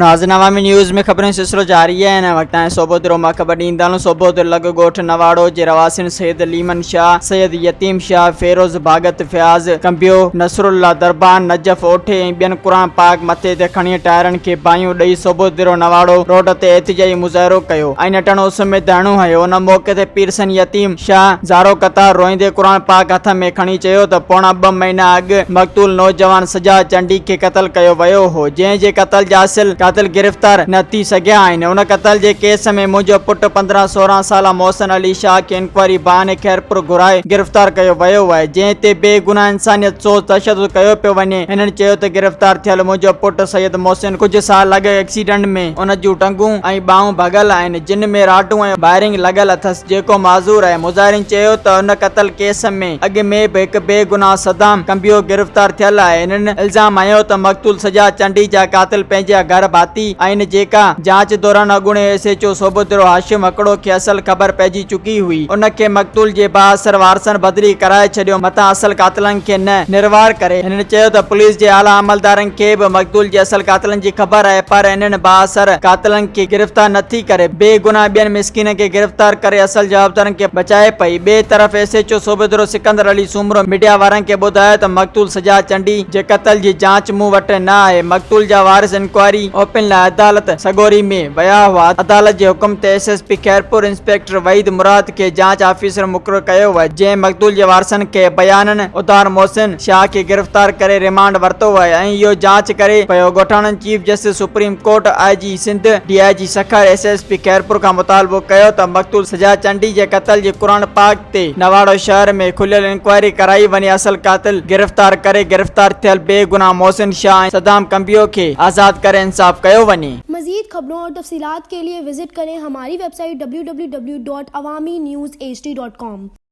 ناظرين عوامي نيوز ۾ خبرن جو سلسلو جاري آهي هن وقت تائين صوبودرو مان خبر ڏيندا هلون صوبودرو لڳ ڳوٺ نواڙو جي رهواسين سيد ليمن شاهه، سيد يتيم شاهه، فيروز ڀاڳت، فياض ڪنبيو، نصرالله دربان، نجف اوٺي ۽ ٻين قرآن پاڪ مٿي تي کڻي ٽائرن کي باهيون ڏئي صوبودرو نواڙو روڊ تي احتجاجي مظاهرو ڪيو ۽ نٽهڻ اس ۾ ڌرڻو هنيو ان موقعي تي پيرسن يتيم شاهه زارو قطار روئيندي قرآن پاڪ هٿ ۾ کڻي چيو ته پوڻا ٻه مهينا اڳ مقتول نوجوان سجاد چانڊيي کي قتل ڪيو ويو هو جنهن جي قتل جا اصل قاتل گرفتار نه ٿي سگهيا آهن ان قتل جي ڪيس ۾ منهنجو پٽ 15 16 سالا محسن علي شاهه کي انڪوائري بهاني خيرپور گهرائي گرفتار ڪيو ويو آهي جنهن تي بي گناهه انسانيت سوز تشدد ڪيو پيو وڃي هنن چيو ته گرفتار ٿيل منهنجو پٽ سيد محسن ڪجهه سال اڳ ايڪسيڊنٽ ۾ ان جون ٽنگون ۽ ٻانهون ڀڳل آهن جن ۾ راڊون ۽ وائرنگ لڳل اٿس جيڪو معذور آهي مظاهرين چيو ته ان قتل ڪيس ۾ اڳ ۾ به هڪ بي گناهه صدام ڪنبيو گرفتار ٿيل آهي. هنن الزام هنيو ته مقتول سجاد چانڊيي جا قاتل پنهنجا گهر ڀاتي آهن جيڪا جاچ دوران اڳوڻي S H O Sobhodero Hashim Hakro کي اصل خبر پئجي چڪي هئي ان کي مقتول جي بااثر وارثن بدلي ڪرائي ڇڏيو متان اصل قاتلن کي نه نروار ڪري. هنن چيو ته پوليس جي اعليٰ عملدارن کي به مقتول جي اصل قاتلن جي خبر آهي پر انهن بااثر قاتلن کي گرفتار نٿي ڪري بي گناهه ٻين مسڪينن کي گرفتار ڪري اصل جوابدارن کي بچائي پئي. ٻئي طرف S H O Sobhodero Sikandar Ali Soomro media وارن کي ٻڌايو ته مقتول سجاد چنڊي جي قتل جي جاچ مون وٽ نه آهي، مقتول جا وارث انڪوائري اوپن لاء عدالت سڳوري ۾ ويا هئا، عدالت جي حڪم تي S S P Khairpur inspector Waheed Murad کي جاچ آفيسر مقرر ڪيو ويو، جنهن مقتول جي وارثن کي بيانن ادار محسن شاهه کي گرفتار ڪري ريمانڊ ورتو ويو ۽ اهو جاچ ڪري پيو، ڳوٺاڻن chief justice supreme court, I G Sindh, D I G Sukkur, S S P Khairpur کان مطالبو ڪيو ته مقتول سجاد چانڊيي جي قتل جي قرآن پاڪ تي نواڙو شهر ۾ کليل انڪوائري ڪرائي وڃي اصل قاتل گرفتار ڪري گرفتار ٿيل بي گناهه محسن شاهه ۽ صدام ڪنبيو کي آزاد ڪري انصاف ڪيو وڃي. مزيد خبرون اور تفصيلات کے لئے وزٽ کریں ہماری web site www.awamiNewsHD.com.